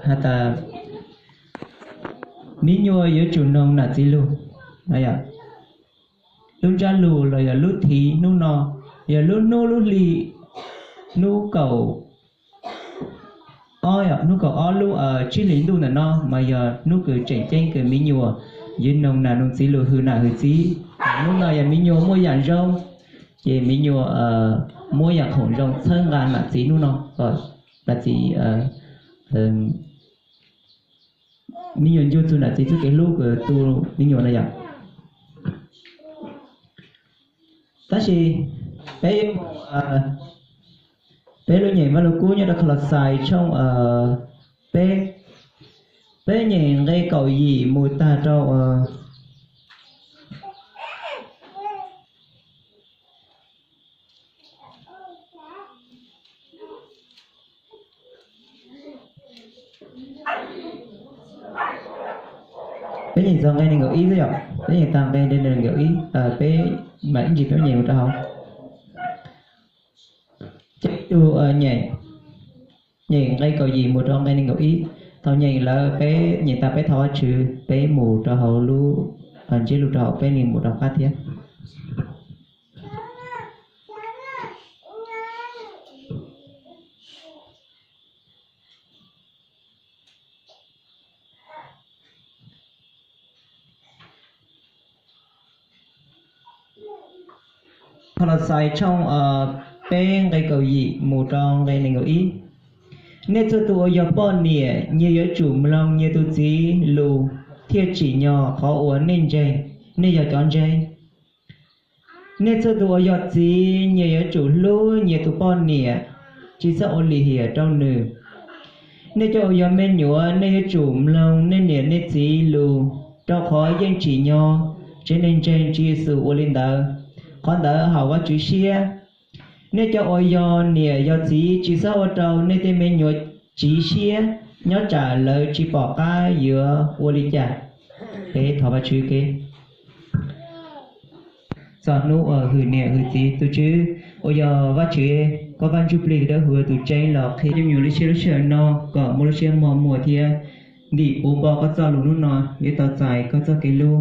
has tas, me nyuam yuav tsum mloog nam txiv lug. Lub ntsab lug los yog lub thim hnub no, yog lub hnub lub hli, hnub kaum ob, hnub kaum ob lub tsib hlis ntuj ntawm no mas yog hnub kws tseem ceeb kws me nyuam yuav mloog nam mloog txiv lug, hwm nam hwm txiv. Hnub no yog me nyuam muaj yaam zoo, ces me nyuam muab yaam khoom zoo txhawb nqa nam txiv hnub no, nam txiv, me nyuam ncu txug nam txiv txuj kev hlub kws tu me nyuam no yom. Tab sis peb, peb lub nyeem Vaj Lug Kub nyob rau Kholauxais tshooj peb, peb nyeem nqe kaum yim mus tag rau Peb nyeem txog nqe nees nkaum ib xwb yom, peb nyeem tag nqe nees nkaum ib, peb mam ib ntsis peb nyeem mus rau hauv. Ces ib tug nyeem nqe kaum yim mus rau nqe nees nkaum ib. Thaum nyeem lawm peb nyeem tas peb thov Vajtswv, peb mus rau hauv lub, ntsiab lus rau hauv, peb li mus rau qab thiab. Kholauxais tshooj peb nqe kaum yim mus rau nqe nees nkaum ib. Nej txhua tus uas yog poj niam, nyias yuav tsum mloog nyias tus txiv lus thiaj tsim nyog qhov uas nej ntseeg, nej yog cov ntseeg. Nej txhua tus uas yog txiv, nyias yuav tsum hlub nyias tus poj niam, tsis txhob ua lim hiam rau nws. Nej cov uas yog me nyuam, nej yuav tsum mloog nej niam nej txiv lus, rau qhov yeej tsim nyog tsev neeg ntseeg Tswv Yexus ua li ntawd, qhov ntawd haum Vajtswv siab. Nej cov uas yog niam yog txiv, tsis txhob ua rau nej tej me nyuam tsiv siab, nyob tsam lawv tsis pom qab yuav ua li cas. Peb thov Vajtswv kev txog hnub uas hwm niam hwm txiv. Tus Tswv uas yog Vajtswv, koj Vaj Ntsuj Plig dawb huv tus tseeb los qhia cov me nyuam lub siab lub sij hawm no kom muaj lub siab mos muag thiab ntim puv npo koj txoj lus hnub no yuav tau txais koj txoj kev hlub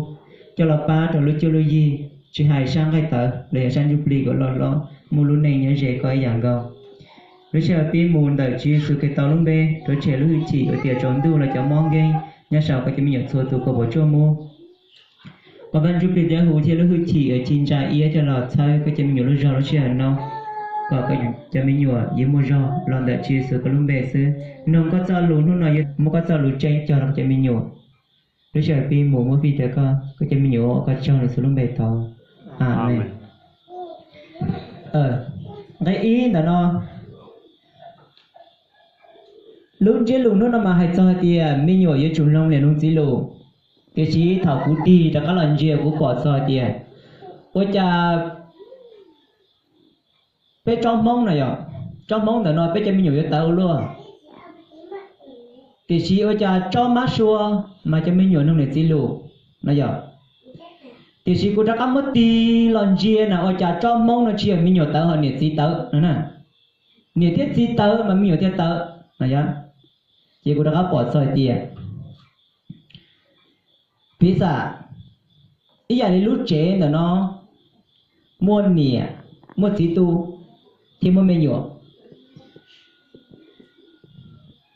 coj los pab rau lub cuab lub yig, tsis hais sab nqaij tawv los yog sab ntsuj plig kom loj hlob, muaj lub neej nyob ze koj ib yam nkaus. Lub sij hawm pib mus ntawm Tswv Yexus Khetos lub npe, rhuav tshem lub hwj chim uas tias tsaus ntuj los cov mob nkeeg nyob saum koj cov me nyuam txhua tus kua puas tsuaj muab. Koj Vaj Ntsuj Plig dawb huv thiab lub hwj chim uas ci ntsa iab coj los txhawb koj cov me nyuam lub zog lub sij hawm no, kom koj cov me nyuam yuav muaj zog los ntawm Tswv Yexus koj lub npe xwb. Noog koj txoj lus hnub no yuav muab koj txoj lus tseeb cog rau koj cov me nyuam. Lub sij hawm pib mus muab fij rau koj, koj cov me nyuam ua koj tsaug rau Yexus lub npe thov. Amees. Nqe ib ntawm no, lub ntsiab lus hnub no mas hais txog hais tias me nyuam yuav tsum mloog niam mloog txiv lus. Tiam sis thaum kuv dig rov qab los ntsia kuv pom txog hais tias, ua cas peb tsob Hmoob no yog, tsob Hmoob ntawm no peb cov me nyuam yuav tawv ua luaj, tiam sis ua cas tsob mab sua mas cov me nyuam mloog niam txiv lus no yog. Tiam sis kuv rov qab muab tig los ntsia na ua cas tsob Hmoob no tsis yog me nyuam tawv ho niam txiv tawv no na. Niam thiab txiv tawv mas me nyuam thiaj tawv no yog. Ces kuv rov qab pom txog hais tias, piv xam ib yam li lub tsev ntawm no muaj niam, muaj txiv tu, thiab muaj me nyuam.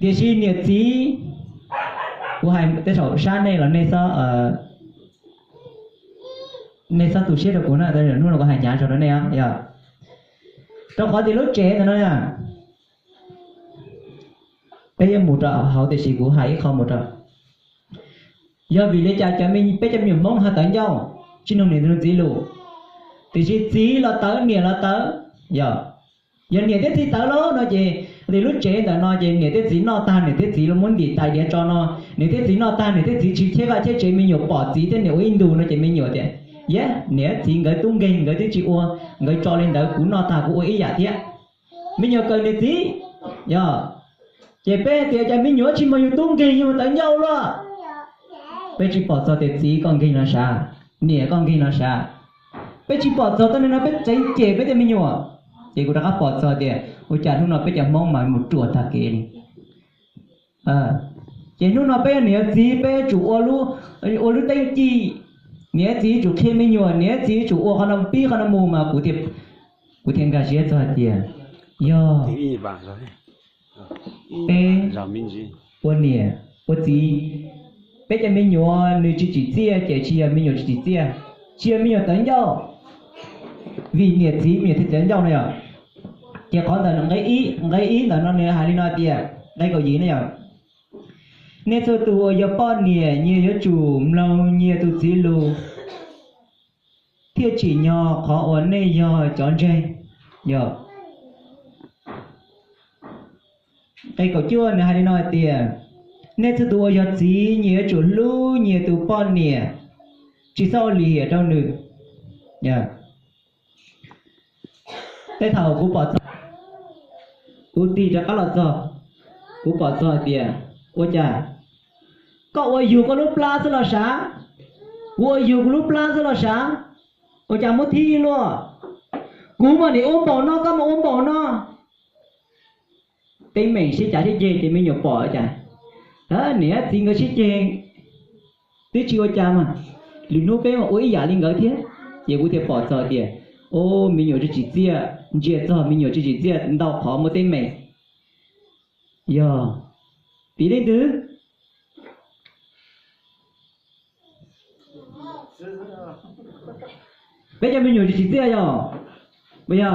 Tiam sis niam txiv, kuv hais tej saum sab nej los nej txhob tu siab rau kuv na, hnub no kuv hais hnyav zog rau nej os. Rau qhov tias lub tsev ntawm no, peb yuav mus rau hauv tiam sis kuv hais ib qho mus rau, yog vim li cas cov, peb cov me nyuam Hmoob ho tawv ncauj, tsis mloog niam mloog txiv lus, tiam sis txiv los tawv niam los tawv. Yog, yog niam thiab txiv tawv lawm no ces, lub tsev ntawm no ces niam thiab txiv noj tag niam thiab txiv los muab ntim tais diav tso no, niam thiab txiv noj tag niam thiab txiv tsis cheb vaj cheb tsev, me nyuam pom txiv thiab niam ua ib ntus no ces me nyuam tias, yog niam thiab txiv nkawd tub nkeeg nkawd twb tsis ua, nkawd tso li ntawd kuv noj tag kuv ua ib yam thiab. Me nyuam kawm niam txiv. Yog, ces peb tias cas me nyuam tsis mloog yus tub nkeeg yus tawv ncauj luaj. Peb tsis pom txog tias txiv koj nkeeg no sav, niam koj nkeeg no sav. Peb tsis pom txog txoj neeg no peb tseev cem peb tej me nyuam. Ces kuv rov qab pom txog tias ua cas hnub no peb cov Hmoob mas mus ruam tag kev li. Ces hnub no peb yog niam yog txiv peb yuav tsum ua lub, ua lub teeb ci. Niam txiv yuav tsum qhia me nyuam, niam txiv yuav tsum ua qhov no pib qhov no mus mas kuv thiaj nkag siab txog hais tias yog peb ua niam ua txiv, peb cov me nyuam nws tsis tsim txiaj ces tsis yog me nyuam tsis tsim txiaj, tsis yog me nyuam tawv ncauj, vim niam txiv me nyuam thiaj tawv ncauj no yog. Ces qhov ntawm nqe ib ntawm no nws hais li no tias, nqe kaum yim no yog, nej txhua tus uas yog poj niam nyias yuav tsum mloog nyias tus txiv lus thiaj tsim nyog qhov uas nej yog cov ntseeg. Yog nqe kaum cuaj nws hais li no hais tias, nej txhua tus uas yog txiv nyias yuav tsum hlub nyias tus poj niam, tsis txhob ua lim hiam rau nws. Tej thaum kuv pom txog, kuv tig rov qab los txog, kuv pom txog hais tias, ua cas koj ua yug koj lub plab xwb los sav, kuv ua yug kuv lub plab xwb los sav, ua cas muab thib luaj? Kuv mas nim ua npaum no koj mas ua npaum no. Teeb meem sib cav sib ceg ces me nyuam pom cas, niam txiv nkawd sib ceg twb tsis ua cas mas, lwm hnub peb mas ua ib yam li nkawd thiab. Ces kuv thiaj pom txog tias, o, me nyuam tsis tsim txiaj, ntsia txog me nyuam tsis tsim txiaj ntau qhov muaj teeb meem. Yog vim leej twg? Peb cov me nyuam tsis tsim txiaj yog, yog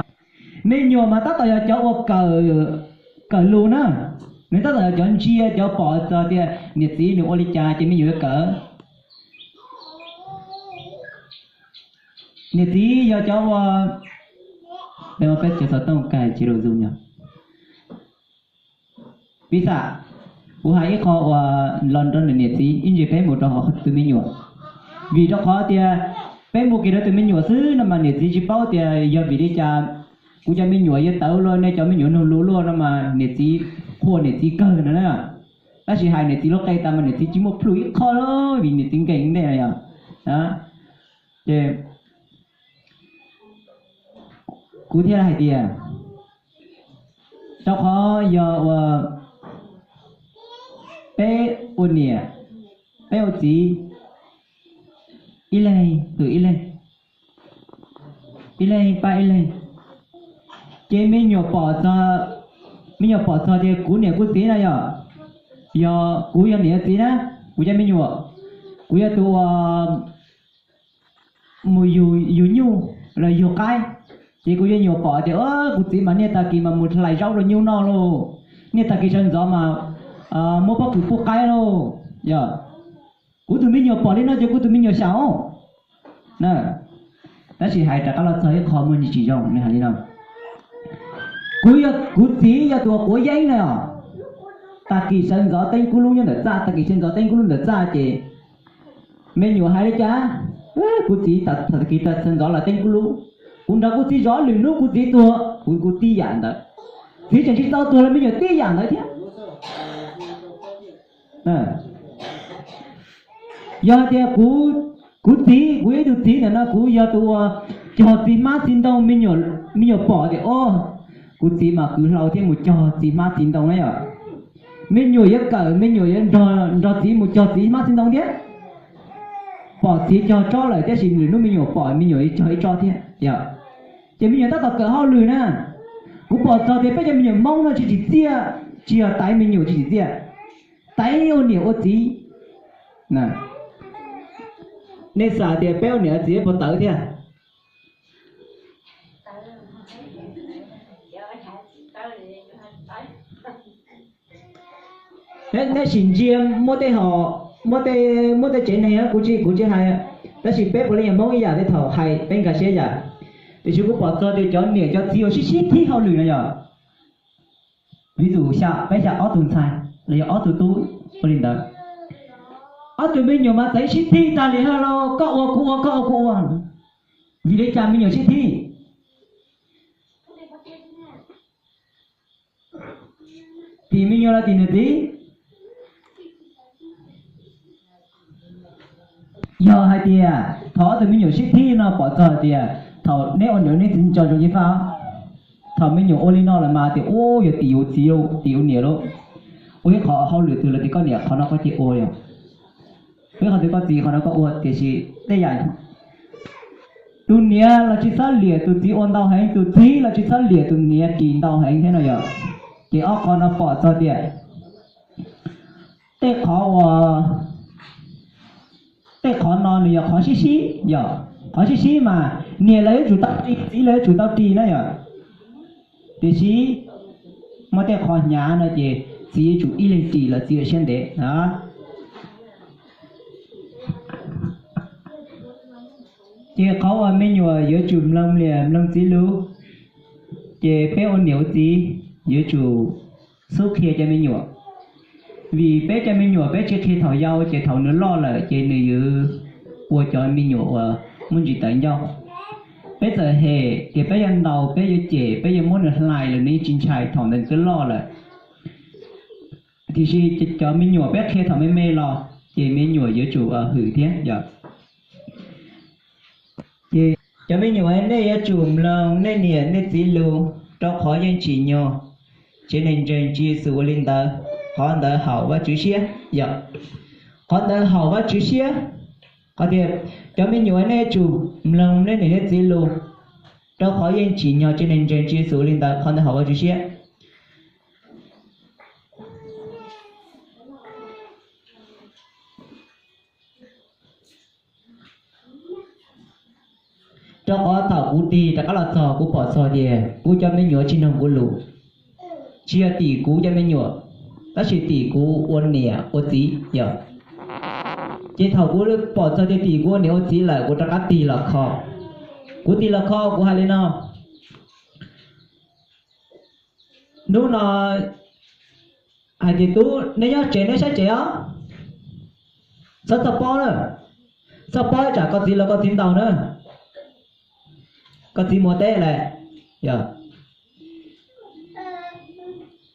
me nyuam mas tab tom yog cov uas kawm lus na, nws tab tom yog cov ntsia cov pom txog tias niam txiv nws ua li cas ces me nyuam yuav kawm. Niam txiv yog cov ua, peb cov xov tooj kag ces lus zoo yog. Piv xam, kuv hais ib qho uas los rau niam txiv ib ntsis peb mus rau tus me nyuam. Vim rau qhov tias peb mus kiag rau tus me nyuam xwb no mas niam txiv tsis paub tias yog vim li cas kuv cov me nyuam yuav tawv luaj, nej cov me nyuam nug lus luaj no mas niam txiv qhuas niam txiv kawg no na. Tab sis hais niam txiv lub qe tas mas niam txiv tsis muaj plhu ib qho vim niam txiv nkees ntej no yog. Ces kuv thiaj hais tias, rau qhov yog uas peb ua niam, peb ua txiv, ib leeg hwm ib leeg, ib leeg pab ib leeg, ces me nyuam pom txog, me nyuam pom txog tias kuv niam kuv txiv na yog, yog kuv yog niam yog txiv na, kuv cov me nyuam, kuv yog tus uas mus yug nyuj los yug qaib, ces kuv cov me nyuam pom tias kuv txiv mas niaj tag kis mas mus hlais zaub rau nyuj noj lauj, niaj tag kis sawv ntxov mas muab pob kws pub qaib lauj. Yog kuv tus me nyuam pom li no ces kuv tus me nyuam xyaum. Tab sis hais rov qab los txog ib qho muaj ntsis tsis zoo, nws hais li no, kuv, kuv txiv yog tus uas quav yeeb na, tag kis sawv ntxov teeb kub lub nyob ntawm txaj, tag kis sawv ntxov teeb kub lub ntawm txaj ces me nyuam hais li cas, kuv txiv tag kis sawv ntxov los teeb kub lub, kuv nrog kuv txiv zov, lwm hnub kuv txiv tuag kuv kuj tib yam ntawd. Txiv tseem tsis tau tuag los me nyuam tib yam ntawd thiab. Yog hais tias kuv txiv, kuv yog ib tug txiv ntawm no kuv yog tus uas cog txiv hmab txiv ntoo, me nyuam pom tias o, kuv txiv mas kwv hlau thiab mus cog txiv hmab txiv ntoo na yom. Me nyuam yuav kawm, me nyuam yuav nrog txiv mus cog txiv hmab txiv ntoo thiab. Pom txiv cog tsob lawm tab sis lwm hnub me nyuam pom me nyuam yuav cog ib tsob thiab yom. Ces me nyuam tab tom kawm hauj lwm na. Kuv pom txog tias peb cov me nyuam Hmoob no tsis tsim txiaj, tsis yog taiv me nyuam tsis tsim txiaj, taiv ua niam ua txiv. Nej xav tias peb ua niam ua txiv puas tawv thiab? Neb sim ntsia muaj tej ho, muaj tej, muaj tej tsev neeg kuv tsis, kuv tsis hais, tab sis peb puav leej yog Hmoob ib yam tej thaum hais peb nkag siab yam. Tiam sis kuv pom txog tias cov niam cov txiv uas sib sib thib hauj lwm no yog, vis tus xya, peb xya ob tug ntxhais los yog ob tug tub ua li ntawd, ob tug me nyuam mas txawm sib thib tag li hawm los koj ua kuv ua koj ua kuv ua, vim li cas me nyuam sib thib? Tim me nyuam los tim niam txiv? Yog hais tias thaum ob tug me nyuam sib thib no pom txog hais tias thaum neb ua niam neb txiv tso zoo yeej faj. Thaum me nyuam ua li no lawm mas tias ub yog tim yus txiv tim yus niam lauj. ua ib qhov hauj lwm twg los tias koj niam qhov no koj cia ua yom, ua ib qhov twg koj txiv qhov no koj ua, tiam sis tej yam tus niam los tsis txhob liam tus txiv ua ntau heev, tus txiv los tsis txhob liam tus niam ris ntau heev thiab no yom. Ces ob qhov no pom txog tias tej qhov uas, tej qhov no nws yog qhov sib sib yom, qhov sib sib mas niam los yuav tsum tau ris, txiv los yuav tsum tau ris na yom. Tiam sis muaj tej qhov hnyav no ces txiv yuav tsum ib leeg ris los txiv yuav siab ntev na. Ces qhov uas me nyuam yuav tsum mloog niam mloog txiv lus, ces peb ua niam ua txiv yuav tsum xub qhia cov me nyuam. Vim peb cov me nyuam peb tsis qhia thaum yau ces thaum nws loj lawm ces nws yuav ua cov me nyuam uas muaj ntsis tawv ncauj. Peb txawm hem tias peb yuav ntaus, peb yuav cem, peb yuav muab nws hlais los nws yeej tsis ntshai thaum ntawd nws twb loj lawm. Tiam sis cov me nyuam peb qhia thaum me me los ces me nyuam yuav tsum hwm thiab yom. Ces cov me nyuam, nej yuav tsum mloog nej niam nej txiv lus, rau qhov yeej tsim nyog tsev neeg ntseeg Tswv Yexus ua li ntawd, qhov ntawd haum Vajtswv siab yom. Qhov ntawd haum Vajtswv siab, qhov tias cov me nyuam, nej yuav tsum mloog nej niam nej txiv lus, rau qhov yeej tsim nyog tsev neeg ntseeg Tswv Yexus ua li ntawd, qhov ntawd haum Vajtswv siab. Rau qhov thaum kuv tig rov qab los txog kuv pom txog tias kuv cov me nyuam tsis mloog kuv lus, tsis yog tim kuv cov me nyuam, tab sis tim kuv ua niam ua txiv yom. Ces thaum kuv pom txog tias tim kuv ua niam ua txiv lawm kuv rov qab tig los kho. Kuv tig los kho kuv hais li no, hnub no hais tias tub, neb nyob tsev neb saib tsev os, txhob txhoj pob na, txhoj pob tsam koj txiv los koj txiv ntaus na, koj txiv mus teb lawm yom.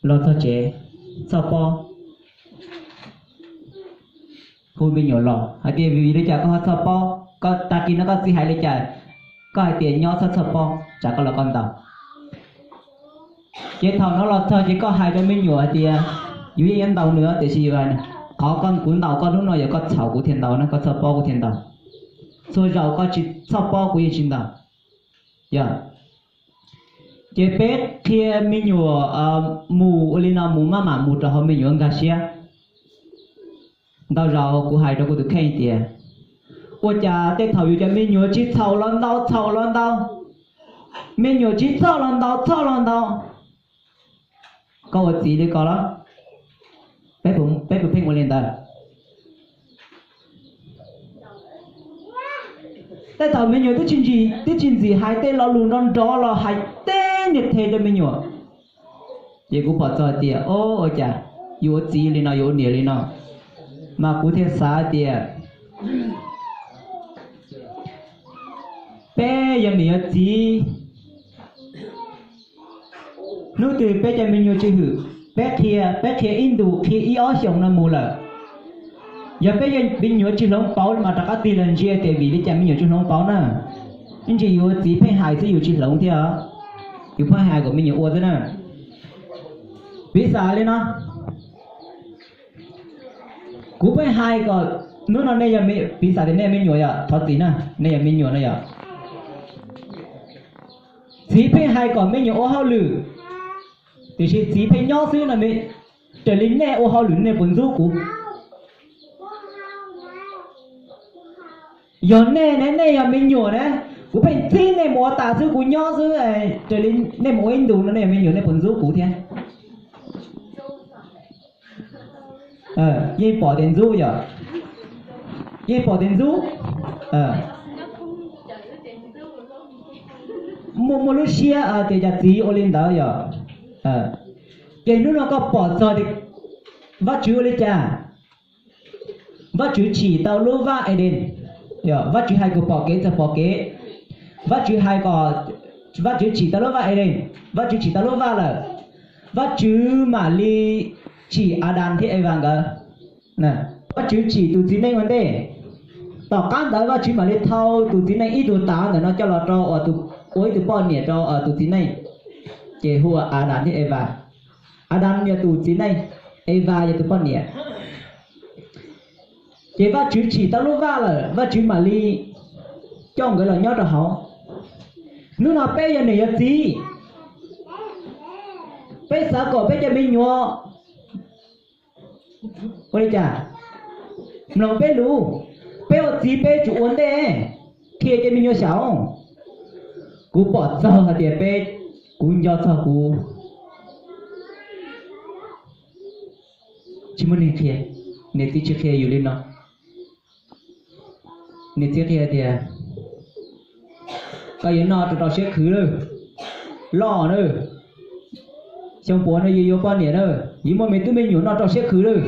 Los txog tsev, txhoj pob, hu me nyuam los hais tias vim li cas koj ho txhoj pob, koj tag kis no koj txiv hais li cas, koj hais tias nyob txhob txhoj pob tsam koj los koj ntaus. Ces thaum no los txog ces koj hais rau me nyuam hais tias yus yeej yuav ntaus nws tiam sis qhov kuv ntaus koj hnub no yog koj txhaum kuv thiaj ntaus na, koj txhoj pob kuv thiaj ntaus. Txhua zaus koj tsis txhoj pob kuv yeej tsis ntaus. Yog, ces peb qhia me nyuam mus ua li no mus maj mam mus rau hauv me nyuam nkag siab. Ntau zaus kuv hais rau kuv tus kheej tias, ua cas tej thaum yus cov me nyuam tsis txhaum los ntaus, txhaum los ntaus, me nyuam tsis txhoj los ntaus, txhoj los ntaus. Koj ua txiv li ko los? Peb puas pheej ua li ntawd? Tej thaum me nyuam twb tsis ntxim hais tej lo lus nrov nrov los hais teb niag the rau me nyuam. Ces kuv pom txog tias, o, ua cas yus ua txiv li no, yus ua niam li no, mas kuv thiaj xav tias peb yog niam yog txiv, hnub twg peb cov me nyuam tsis hwm, peb qhia, peb qhia ib ntus, qhia ib ob xyoos no mus lawm, yog peb yog me nyuam tsis hloov pauv mas rov qab tig los ntsia tias vim li cas me nyuam tsis hloov pauv na. Ib ntsis yus ua txiv pheej hais xwb yus tsis hloov thiab, yus pheej hais kom me nyuam ua xwb na. Piv xam li no, kuv pheej hais kom, hnub no nej yog, piv xam tias nej yog me nyuam yom, thov txim na, nej yog me nyuam no yom. Txiv pheej hais kom me nyuam ua hauj lwm, tiam sis txiv pheej nyob xwb no, raws li nej ua hauj lwm nej puas ntxub kuv? Yog nej ne, nej yog me nyuam ne, kuv pheej txib nej mus ua tas xwb kuv nyob xwb, raws li nej mus ua ib ntus no nej yog me nyuam nej puas ntxub kuv thiab? Yeej pom tias ntxub yom, yeej pom tias ntxub. Muaj, muaj lub siab tias cov txiv ua li ntawd yom. Ces hnub no koj pom txog tias Vajtswv ua li cas? Vajtswv tsim tau lub vaj Edees, Vajtswv hais kom pom kev txawm pom kev. Vajtswv hais kom, Vajtswv tsim tau lub vaj Edees, Vajtswv tsim tau lub vaj lawm, Vajtswv mam li tsim Adas thiab Evas nkawd. Vajtswv tsim tus txiv neej ua ntej. Tom qab ntawd Vajtswv mam li thau tus txiv neej ib tug tav ntawm no coj los rau, ua ib tug poj niam rau tus txiv neej, ces hu ua Adas thiab Evas. Adas yog tus txiv neej, Evas yog tus poj niam. Ces Vajtswv tsim tau lub vaj lawm, Vajtswv mam li coj nkawd los nyob rau hauv. Hnub no peb yog niam yog txiv, peb xav kom peb cov me nyuam ua li cas? Mloog peb lus, peb ua txiv peb tsum ua ntej, qhia cov me nyuam xyaum. Kuv pom txog hais tias peb, kuv nco txog kuv tsis muaj neeg qhia, niam txiv tsis qhia yus li no. Niam txiv qhia tias, koj yuav noj rau rau siab khwv lawm, loj na, xyoo puav no yuav yuav poj niam na, yuav muaj me tub me nyuam noj rau siab khwv lawm.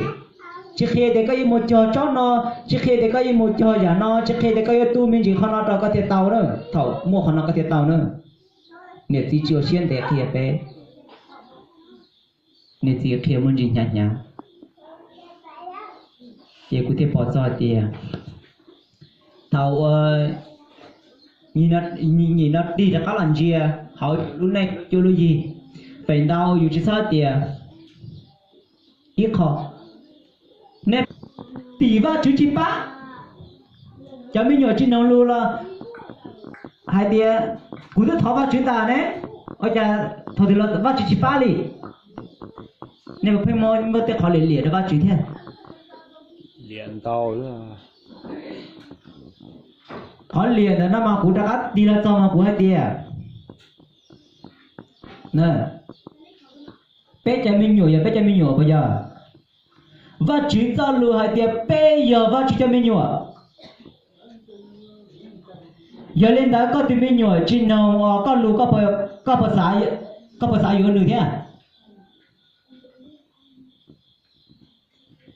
Tsis qhia tias koj yuav mus cog tsob no, tsis qhia tias koj yuav mus cog yam no, tsis qhia tias koj yuav tu me ntsis qhov no rau koj thiaj tau na, thaum muaj qhov no koj thiaj tau na. Niam txiv tsis ua siab ntev qhia peb, niam txiv qhia muaj ntsis hnyav hnyav. Ces kuv thiaj pom txog hais tias thaum uas nyim no tig rov qab los ntsia hauv lub neej cuaj lub yig, feem ntau yus tsis txhob hais tias ib qho, nej tim Vajtswv tsis pab, cov me nyuam tsis mloog lus los hais tias kuv twb thov Vajtswv tas ne, ua cas thaum twg los Vajtswv tsis pab li. Nej puas pheej muaj tej qhov liam liam rau Vajtswv thiab? Qhov liam ntawm no mas kuv rov qab tig los txog mas kuv hais tias peb cov me nyuam yog peb cov me nyuam puas yog? Vajtswv txoj lus hais tias peb yog Vajtswv cov me nyuam. Yog li ntawd koj tus me nyuam tsis noog koj lus, koj puas xav yuav nws thiab?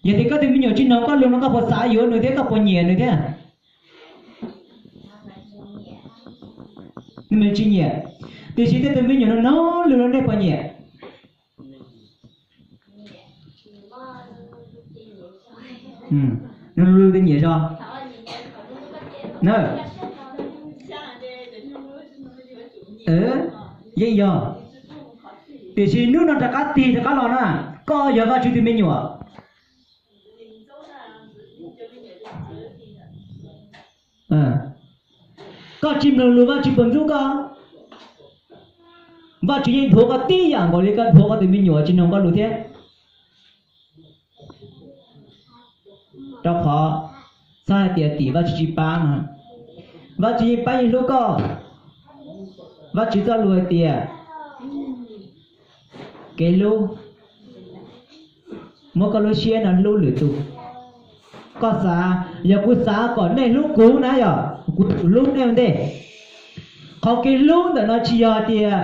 Yog tias koj tus me nyuam tsis noog koj lus no koj puas xav yuav nws thiab, koj puas nyiam nws thiab? Nws tsis nyiam. Tiam sis tej tus me nyuam no noog lus no nej puas nyiam? Nws lus tej nyiam zog. Yeej yog. Tiam sis hnub no rov qab tig rov qab los na, koj yog Vajtswv tus me nyuam. Koj tsis mloog lus Vajtswv puas ntxub koj? Vajtswv yeej nthuav koj tib yam nkaus li koj nthuav koj tus me nyuam tsis noog koj lus thiab. Rau qhov txhob hais tias tim Vajtswv tsis pab mas, Vajtswv yeej pab yeej hlub koj. Vajtswv txoj lus hais tias kev hlub, muab koj lub siab no hlub lwm tus. Koj xav, yog kuv xav kom nej hlub kuv na yog kuv tsum hlub nej ua ntej. Qhov kev hlub ntawm no tsis yog tias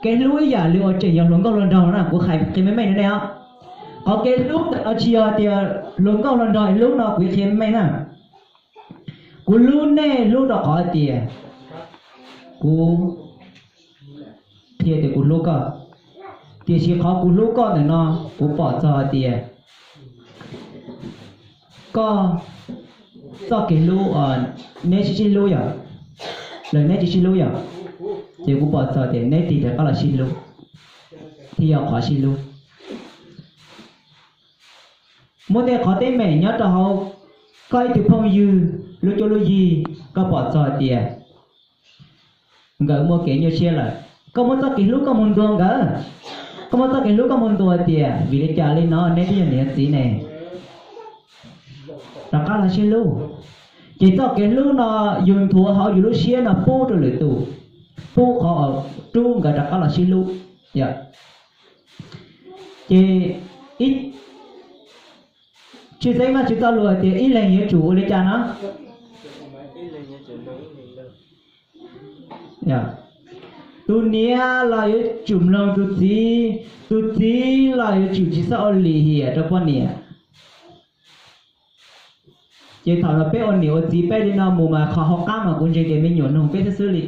kev hlub ib yam li uas tseem yog hluas nkauj hluas nraug na, kuv hais qhia meej meej rau nej os. Qhov kev hlub ntawm no tsis yog tias hluas nkauj hluas nraug hlub no, kuv qhia meej meej na. Kuv hlub nej hlub rau qhov tias kuv qhia tias kuv hlub koj, tiam sis qhov kuv hlub koj ntawm no kuv pom txog hais tias koj txoj kev hlub, neb sib sib hlub yom, los neb tsis sib hlub yom, ces kuv pom txog tias neb tig rov qab los sib hlub, thiaj yog qhov sib hlub. Muaj tej qhov teeb meem nyob rau hauv koj ib tug phooj ywg lub cuab lub yig, koj pom txog hais tias nkawd muaj kev nyuaj siab lawm, koj muab txoj kev hlub koj mus ntuas nkawd, koj muab txoj kev hlub koj mus ntuas tias vim li cas li no neb twb yog niam yog txiv ne, rov qab los sib hlub. Ces txoj kev hlub no yus nthuav hauv yus lub siab no pub rau lwm tus, pub qhov rub nkawd rov qab los sib hlub. Ces tshwj xeeb Vajtswv txoj lus hais tias ib leeg yuav tsum ua li cas no? Tus niam los yuav tsum mloog tus txiv, tus txiv los yuav tsum tsis txhob ua lim hiam rau poj niam. Ces thaum no peb ua niam ua txiv peb li no mus mas qhov hauv qab mas kuv ntseeg tias me nyuam noog peb xwb xwb li.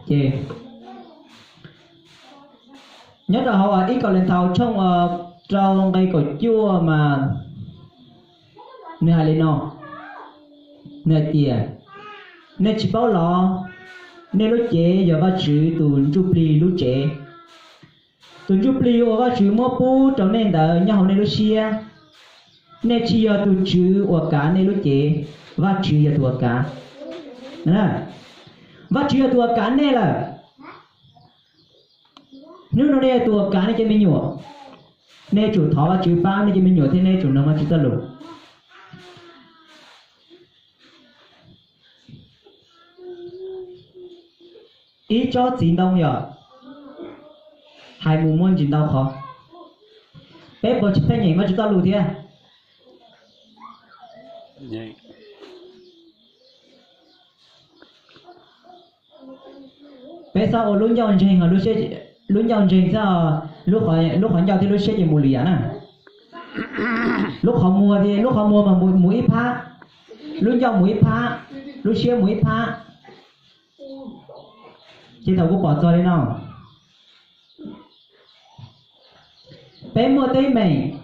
Ces nyob rau hauv ib Kauleethaus tshooj rau nqe kaum cuaj mas nws hais li no, nws hais tias, nej tsis paub los? Nej lub cev yog Vajtswv tus Ntsuj Plig lub tsev. Tus ntsuj plig uas Vajtswv muab pub rau nej ntawd nyob hauv nej lub siab. Nej tsis yog tus tswv uas kav nej lub cev, Vajtswv yog tus uas kav. Vajtswv yog tus uas kav nej lawm. Hnub no nej yog tus uas kav nej cov me nyuam. Nej yuav tsum thov Vajtswv pab nej cov me nyuam thiab nej yuav tsum mloog Vajtswv txoj lus. Ib tsob txiv ntoo yog hais mus muaj ntsis ntau qhov. Peb puas tsis pheej nyeem Vajtswv txoj lus thiab? Peb txhob ua lub ncauj ntseeg, lub ncauj ntseeg txhob, lub qhov ncauj thiab lub siab ces mus li yam na. Lub qhov muag, lub qhov muag mas mus ib phab, lub ncauj mus ib phab, lub siab mus ib phab. Ces thaum kuv pom txog li no, peb muaj teeb meem,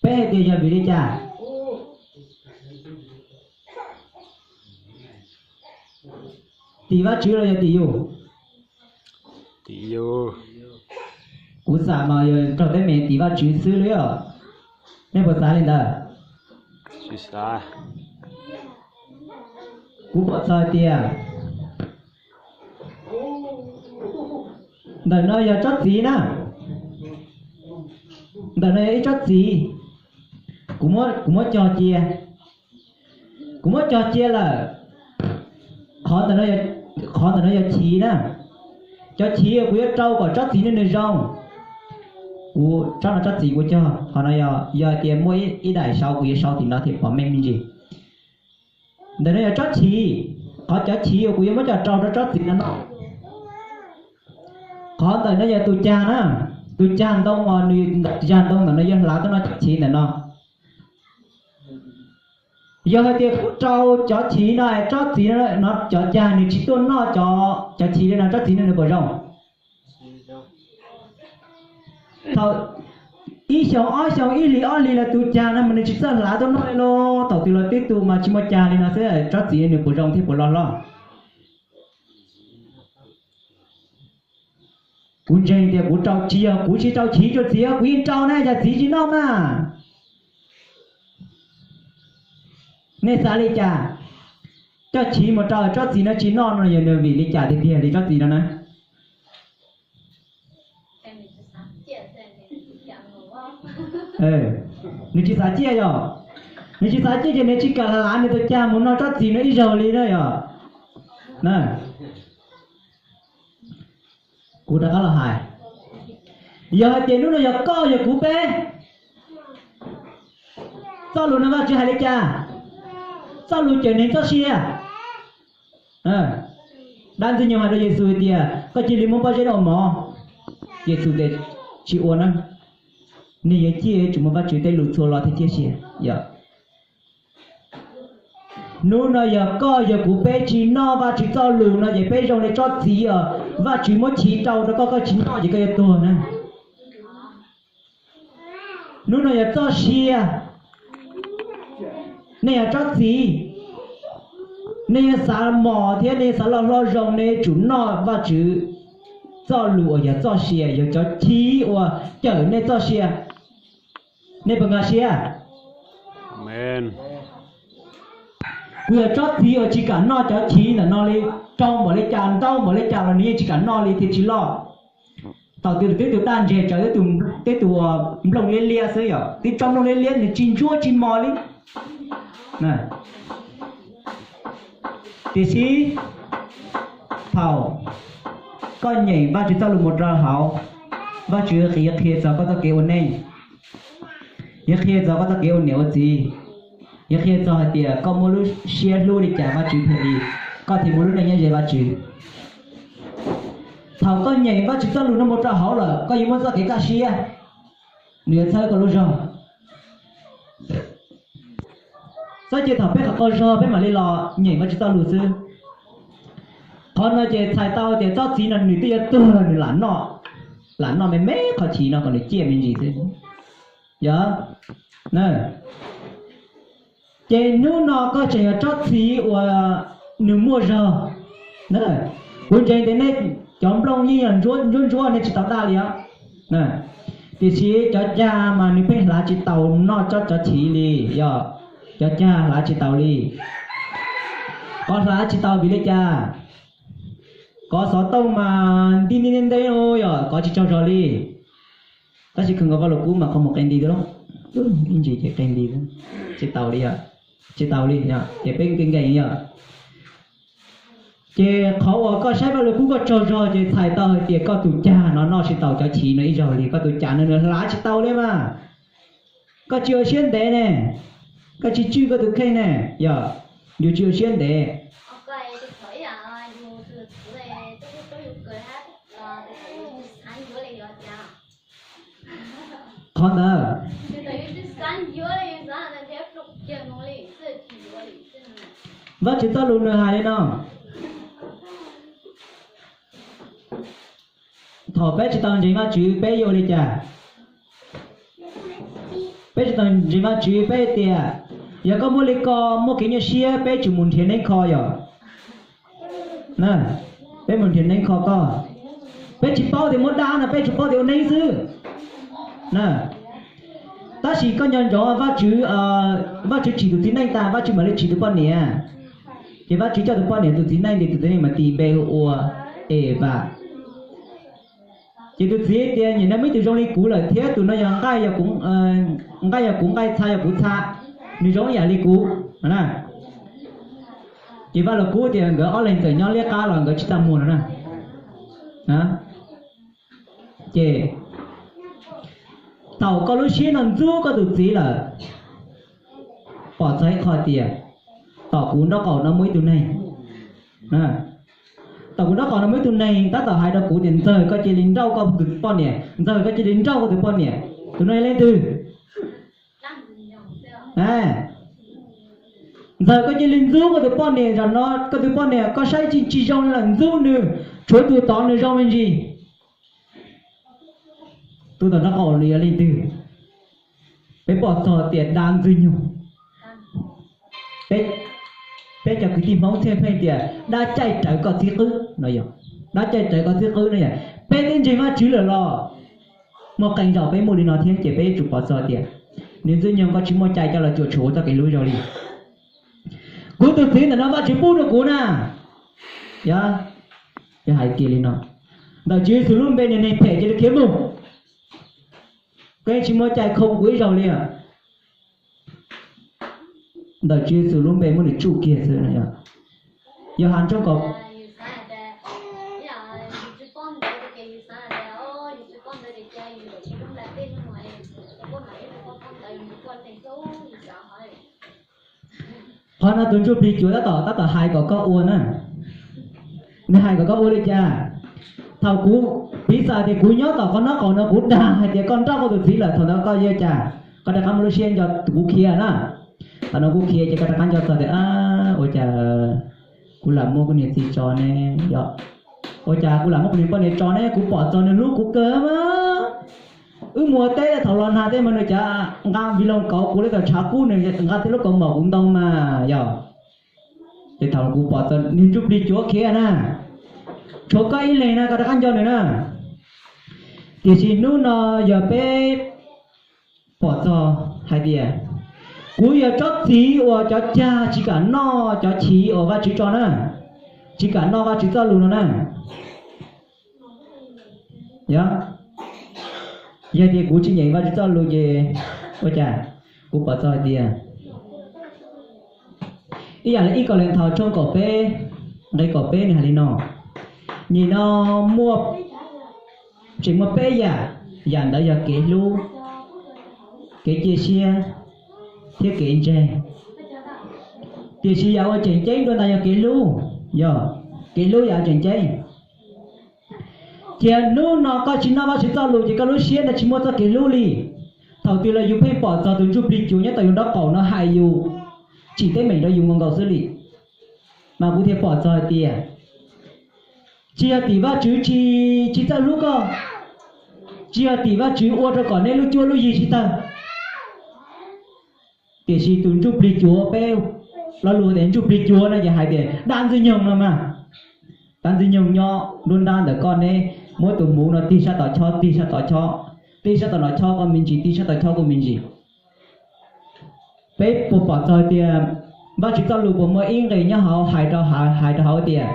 peb hais tias yog vim li cas? Tim Vajtswv los yog tim yus? Tim yus. Kuv xam mas yog raug teeb meem tim Vajtswv xwb li os. Nej puas xav li ntawd? Tsis xav. Kuv pom txog hais tias ntawm no yog tsob txiv na, ntawm no yog ib tsob txiv, kuv muab cog cia, kuv muab cog cia lawm. Qhov ntawm no, qhov ntawm no yog chiv na, cov chiv kuv yuav rau kom tsob txiv no nws zoo. Kuv tsob no tsob txiv kuv cog, qhov no yog, yog hais tias muaj ib daim saud kuv yuav sau tim no thiaj pom meej me ntsis. Ntawm no yog tsob chiv, qhov cov chiv uas kuv yuav muab coj rau rau tsob txiv no no. Qhov ntawm no yog tus cag na, tus cag ntoo os, nws ntawm yag ntoo ntawm no yuav hlav tuaj noj cov chiv ntawm no. Yog hais tias kuv rau cov chiv no, tsob txiv no, cov cag nws tsis tuaj noj cov, cov chiv li no, tsob txiv no nws puas zoo? Thaum ib xyoos ob xyoos, ib hlis ob hlis los tus cag no mas nws tsis txawj hlav tuaj noj li lauj. Thaum twg los tib tug mas tsis muaj cag li no xwb, tsob txiv nws puas zoo thiab puas loj hlob? Kuv ntseeg tias kuv rau, tsis yog kuv tsis rau chiv rau txiv, kuv yeej rau na, yog txiv tsis noj mas. Nej xav li cas? Coj chiv mus rau tsob txiv no tsis noj no yog nws vim li cas tiag tiag li tsob txiv no na? Nws tsis xav ciaj yog, nws tsis xav ciaj ces nws tsis kam hlav nws tus cag mus noj tsob txiv no ib zaug li na yog. Kuv rov qab los hais, yog hais tias hnub no yog koj yog kuv peb, txoj lus no Vajtswv hais li cas? Txoj lus cawm neeg txoj sia. Dab Ntxwg Nyoog hais rau Yexus hais tias, koj cia li muab pob zeb no ua mov. Yexus tias, tsis ua na, nej yuav ciaj yuav tsum muaj Vajtswv tej lus txhua lo thiaj ciaj sia. Hnub no yog koj yog kuv peb tsis noj Vajtswv txoj lus no ces peb zoo li tsob txiv os. Vajtswv muab chiv rau rau koj, koj tsis noj ces koj yuav tuag na. Hnub no yog txoj sia. Nej yog tsob txiv, nej yuav xav mos thiab nej yuav xav loj hlob zoo, nej yuav tsum noj Vajtswv txoj lus uas yog txoj sia, yog cov chiv uas cawm nej txoj sia. Nej puas nkag siab? Kuv yog tsob txiv uas tsis kam noj cov chiv ntawm no li, rau npaum li cas ntau npaum li cas los nws yeej tsis kam noj li thiaj tsis loj. Thaum twg twb tus daj ntseg tsawv, twb tus nplooj liab liab xwb yom, twb tsob nplooj liab liab nws tsis ntsuab tsis mos li. Tiam sis thaum koj nyeem Vajtswv txoj lus mus rau hauv, Vajtswv qhia, qhia txog koj txoj kev ua neej, yuav qhia txog koj txoj kev ua niam ua txiv, yuav qhia txog hais tias koj muaj lub siab hlub li cas Vajtswv thiaj li, koj thiaj muaj lub neej nyob ze Vajtswv. Thaum koj nyeem Vajtswv txoj lus no mus rau hauv lawm, koj yuav muaj txoj kev kaj siab, nws yuav txhawb koj lub zog. Txhob cia thaum peb qhov qaug zog peb mam li los nyeem Vajtswv txoj lus xwb. Qhov no ces txhais tau tias tsob txiv no nws twb yuav tuag los nws lam noj, lam noj me me qhov chiv no kom nws ciaj me ntsis xwb. Yog, ces hnub no koj tseem yog tsob txiv uas nws muaj zog. Kuv ntseeg tias nej Cov nplooj yeej yog ntsuab ntsuab ntsuab, nej tsis tau daj li os. Tiam sis cov cag mas nws pheej hlav tsis taus noj cov, cov chiv li, yog cov cag hlav tsis taus li. Qhov hlav tsis taus vim li cas? Kov xov tooj mas nti nti nti nti, yog kov tsis tsaug zog li. Tab sis kawg nkaus Vaj Lug Kub mas qhov mus qe nti lawm, ib ntsis ces qe nti, tsis tau li, tsis tau li, ces peb nkees nkees yog. Ces qhov uas koj saib Vaj Lug Kub koj tsaug zog ces txhais tau hais tias koj tus cag no noj tsis taus cov chiv no ib zaug li, koj tus cag no nws hlav tsis tau li mas. Koj tsis ua siab ntev ne, koj tsis tswj koj tus kheej ne, yog yus tsis ua siab ntev. Qhov ntawd, Vajtswv txoj lus nws hais li no, thaum peb tsis tau ntseeg Vajtswv peb yuav ua li cas? Peb tsis tau ntseeg Vajtswv peb tias, yog koj muaj li ko, muaj kev nyuaj siab peb tsum mus nrhiav neeb kho yom. Peb mus nrhiav neeb kho koj. Peb tsis paub tias muab dab no, peb tsuas paub tias ua neeb xwb. Tab sis koj nco ntsoov, Vajtswv, Vajtswv tsim tus txiv neej tas Vajtswv mam li tsim tus poj niam. Ces Vajtswv coj tus poj niam tus txiv neej, ces tus txiv neej mas tis npe hu ua Evas. Ces tus txiv tias, nim no muaj ib tug zoo li kuv lawm thiab, tus no yog nqaij, nqaij yog kuv nqaij, txha yog kuv txha, nws zoo ib yam li kuv. Ces Vaj Lug Kub tias nkawd ob leeg txawm nyob liab qab los nkawd tsis tau muag no na. Ces thaum koj lub siab no ntxub koj tus txiv lawm, pom txog ib qho tias, tom kuv nraub qaum no muaj ib tug neeg, tom kuv nraub qaum no muaj ib tug neeg tab tom hais rau kuv tias, Ntxawg, koj cia li nrauj koj tus poj niam, Ntxawg, koj cia li nrauj koj tus poj niam. Tus no yog leej twg? Ntxawg, koj cia li ntxub koj tus poj niam, zaum no koj tus poj niam koj saib tsis, tsis zoo lawm, ntxub nws, tshuav tus tod nws zoo me ntsis. Tus tom nraub qaum no yog leej twg? Peb pom txog tias dab ntxwg nyoog. Peb cov kwv tij Hmoob thiaj pheej tias dab caij rawv koj txib qwb no yog, dab caij rawv koj txib qwb no yog. Peb twb ntseeg Vajtswv lawm los muaj qee zaum peb muaj li no thiab, ces peb yuav tsum pom txog tias niag ntxwg nyoog koj tsis muaj cai coj los cuam tshuam ua txoj kev hlub zoo li. Kuv tus txiv ntawm no Vajtswv pub rau kuv na. Yog, yog hais kiag li no, ntawm Tswv Yexus lub npe niag neeg phem cia li khiav mus. Koj yeej tsis muaj cai khoom kuv ib zaug li os. Ntawm Tswv Yexus lub npe muab nws tsuj kiag xwb. Yauhas tshooj kaum Qhov no tus ntsuj plig cuav tab tom, tab tom hais kom koj ua na. Nws hais kom koj ua li cas? Thaum kuv, piv xam tias kuv nyob tom qhov nraub qaum no kuv dag hais tias koj nrauj koj tus txiv lawm, thaum ntawd koj yuav cas? Koj rov qab muaj lub siab nco kuv khiav na. Thaum no kuv khiav ces koj rov qab nco txog tias, ua cas kuv lam muab kuv niag txiv tso ne? Yog, ua cas kuv lam muab kuv niag poj niam tso ne? Kuv pom txog nws hlub kuv kawg mas. Wb mus ua teb thaum los nag tej mas nws cav nqa vij loo kauv kuv li tau tshav kub, nws nqa tej lub kaus mom kuv ntoo mas yog. Ces thaum kuv pom txog niag ntsuj plig cuav khiav na, tshuav koj ib leeg na koj rov qab nco nws na. Tiam sis hnub no yog peb pom txog hais tias kuv yog tsob txiv uas cov cag tsis kam noj cov chiv uas Vajtswv tso na, tsis kam noj Vajtswv txoj lus no na. Yog, yog tias kuv tsis nyeem Vajtswv txoj lus ces ua cas? Kuv pom txog hais tias ib yam li ib Kauleethaus tshooj kaum peb nqe kaum peb nws hais li no, nim no muaj, tseem muaj peb yam, yam ntawd yog kev hlub, kev cia siab thiab kev ntseeg. Tiam sis yam uas tseem ceeb dua ntawd yog kev hlub, yog kev hlub yam tseem ceeb. Cia hnub no koj tsis noj Vajtswv txoj lus ces koj lub siab no tsis muaj txoj kev hlub li. Thaum twg los yus pheej pom txog tus ntsuj plig cuav nyob tom yus nraub qaum no hais yus, tsim teeb meem rau yus nkaus nkaus xwb li. Mas kuv thiaj pom txog hais tias tsis yog tim Vajtswv tsis, tsis txawj hlub koj, tsis yog tim Vajtswv ua rau kom nej lub cuab lub yig tsis tawg. Tiam sis tus ntsuj plig cuav, peb lo lus tias ntsuj plig cuav no ces hais tias dab ntxwg nyoog no mas. Tab Ntxwg Nyoog nyob nruab nrab ntawm koj, neb muab tus hmuv no tig sab tom chob, tig sab tom chob, tig sab tom no chob koj me ntsis, tig sab tom chob koj me ntsis. Peb puas pom txog tias Vajtswv txoj lus puas muaj ib nqe nyob hauv hais rau, hais rau hauv tias,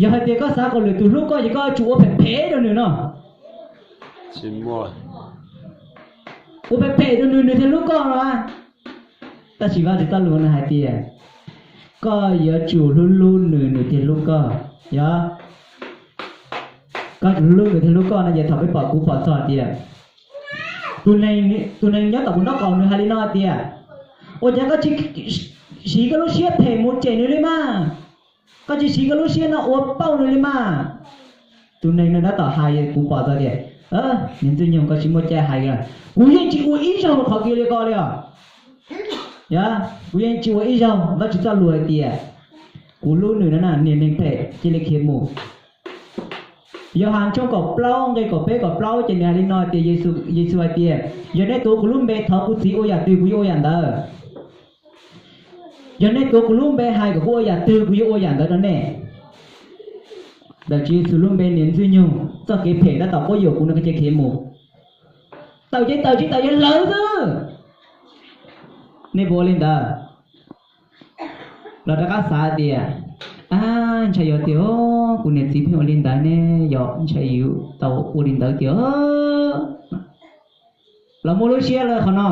yog hais tias koj xav kom lwm tus hlub koj ces koj yuav tsum ua phem phem rau nws no. Ua phem phem rau nws, nws thiaj hlub koj no. Tab sis Vajtswv txoj lus no hais tias, koj yuav tsum hlub hlub nws, nws thiaj hlub koj. Yog koj tsum hlub hlub nws thiaj hlub koj no ces thaum peb pom, kuv pom txog tias tus neeg nyob tom kuv nraub qaum nws hais li no tias, ua cas koj tsis siv koj lub siab phem mus cem nws li mas? Koj tsis siv koj lub siab no ua pauj nws li mas? Tus neeg no tab tom hais, kuv pom txog tias, niag Ntxwg Nyoog koj tsis muaj cai hais, kuv yeej tsis ua ib zaug qhov kiag li ko li os. Yog kuv yeej tsis ua ib zaug, Vajtswv txoj lus hais tias kuv hlub nws no na, niag neeg phem cia li khiav mus. Yauhas tshooj kaum plaub nqe kaum peb kaum plaub ces nws hais li no tias, Yexus hais tias, yog nej tuav kuv lub npe thov kuv Txiv ua yam twg kuv yuav ua yam ntawd. Yog nej tuav kuv lub npe hais kom kuv ua yam twg kuv yuav ua yam ntawd rau nej. Ntawm Tswv Yexus lub npe niag Ntxwg Nyoog, txoj kev phem tab tom quab yuam kuv no koj cia khiav mus. Tawm ces tawm, tsis tawm ces lawv xwb. Nej puas ua li ntawd? Los rov qab xav tias, ab, ntshai yog tias kuv niam txiv pheej ua li ntawd ne, yog ntshai yuav tau ua li ntawd tiag. Los muaj lub siab lawm qhov no.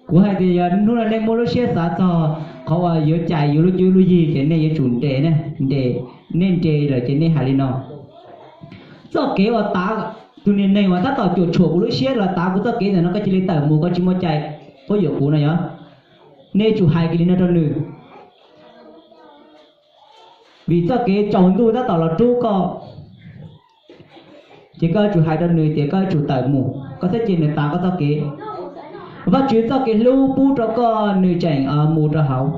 Kuv hais tias yog hnub no nej muaj lub siab xav txog qhov uas yuav cais yus lub cuab lub yig ces nej yuav tsum nres, nres, nej nres lawm ces nej hais li no. Txoj kev uas tav, tus niag neeg uas tab tom cuam tshuam kuv lub siab los tav kuv txoj kev ntawm no koj cia li tawm mus, koj tsis muaj cai quab yuam kuv no yog. Nej tsum hais kiag li no rau nws. Vim txoj kev tsaus ntuj tab tom los rub koj, ces koj yuav tsum hais rau nws tias koj yuav tsum tawm mus, koj thiaj cia nws tav koj txoj kev. Vajtswv txoj kev hlub pub rau koj nws tseem mus rau hauv.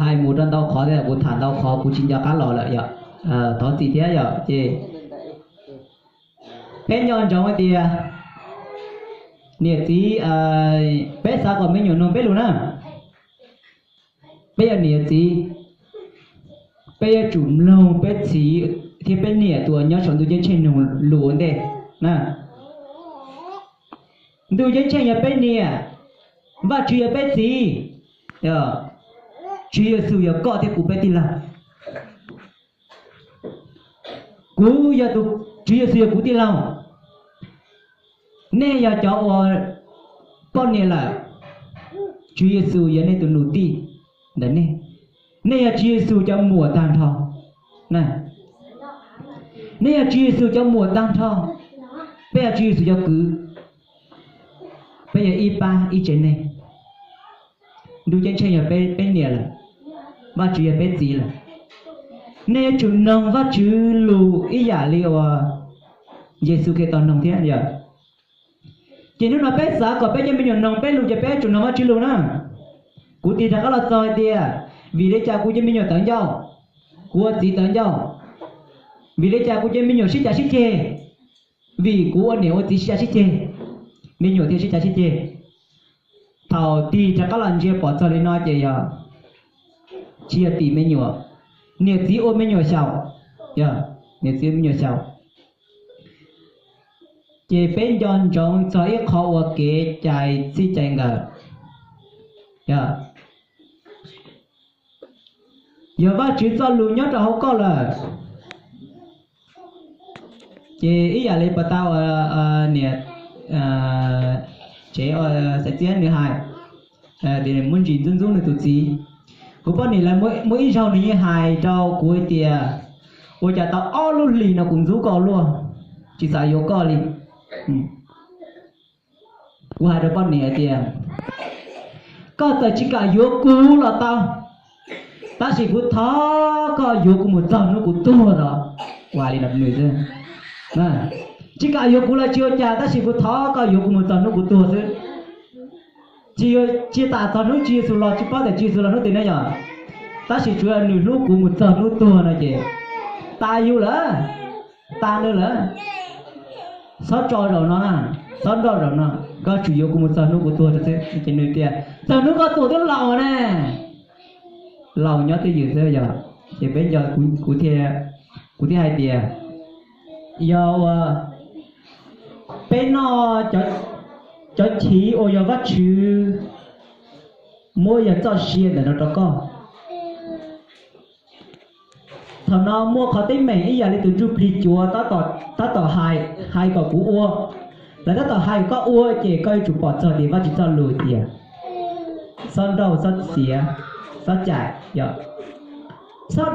Hais mus rau ntau qhov thiab, kuv tham ntau qhov kuv tsis nco qab los lawm yom. Thov txim thiab yom. Ces peb nco ntsoov hais tias niam txiv, peb xav kom me nyuam mloog peb lus na. Peb yog niam txiv, peb yuav tsum mloog peb txiv thiab peb niam tus uas nyob saum ntuj ceeb tsheej nug lus ua ntej na. Ntuj ceeb tsheej yog peb niam, Vajtswv yog peb txiv, Tswv Yexus yog koj thiab kuv peb tij laug. Kuv yog tus, Tswv Yexus yog kuv tij laug. Nej yog cov uas poj niam lawm, Tswv Yexus yog nej tus nus tij ntawm nej. Nej yog Tswv Yexus cov muam tag nrho. Nej yog Tswv Yexus cov muam tag nrho. Peb yog Tswv Yexus cov kwv. Peb yog ib pab ib tsev neeg. Ntuj ceeb tsheej yog peb niam lawm, Vajtswv yog peb txiv lawm. Nej yuav tsum noog Vajtswv lus ib yam li uas Yexus Khetos noog thiab yom. Ces hnub no peb xav kom peb cov me nyuam noog peb lus ces peb yuav tsum noog Vajtswv lus na. Kuv tig rov qab los txog hais tias, vim li cas kuv cov me nyuam tawv ncauj, kuv ua txiv tawv ncauj? Vim li cas kuv cov me nyuam sib cav sib ceg? Vim kuv ua niam ua txiv sib cav sib ceg, me nyuam thiaj sib cav sib ceg. Thaum tig rov qab los ntsia pom txog li no ces yog tsis yog tim me nyuam, niam txiv ua me nyuam xyaum, niam txiv ua me nyuam xyaum. Ces peb nco ntsoov txog ib qho uas kev cai txij cai nkawm. Yog Vajtswv txoj lus nyob rau hauv koj lawm, ces ib yam li pas tas uas niam tsev Xaiv Txiab nws hais, muab ntsis ntxub ntxub nws tus txiv. Kuv poj niam lawv muaj ib zaug nws yeej hais rau kuv hais tias, ua cas tau ob lub hlis no kuv ntxub koj luaj, tsis xav yuav koj li. Kuv hais rau poj niam hais tias, koj txawm tsis kam yuav kuv los tau, tab sis kuv thov koj yuav kuv mus txog hnub kuv tuag los. Ua li no nws xwb. Tsis kam yuav kuv los tsis ua cas, tab sis kuv thov koj yuav kuv mus txog hnub kuv tuag xwb. Tsis, tsis tas txog hnub Tswv Yexus los, tsis paub tias Tswv Yexus los hnub twg ne yom, tab sis tsuav nws hlub kuv mus txog hnub tuag no ces tas yus lawm, tas nws lawm. Txhob tso zaum no na, txhob nroj zaum no. Koj tsuas yuav kuv mus txog hnub kuv tuag rau xwb. Ces nws tias, txog hnub koj tuag twb laus ne, laus nyob twj ywm xwb yog. Ces peb nco, kuv thiaj hais tias, yog ua peb noj cov chiv uas yog Vajtswv muab yog txoj sia ntawm no rau koj. Thaum no muaj qhov teeb meem ib yam li tus ntsuj plig cuav tab tom hais, hais kom kuv ua, lawv tab tom hais kom koj ua ces koj yuav tsum pom txog tias Vajtswv txoj lus tias, txhob nrauj, txhob txiav, txhob cais, txhob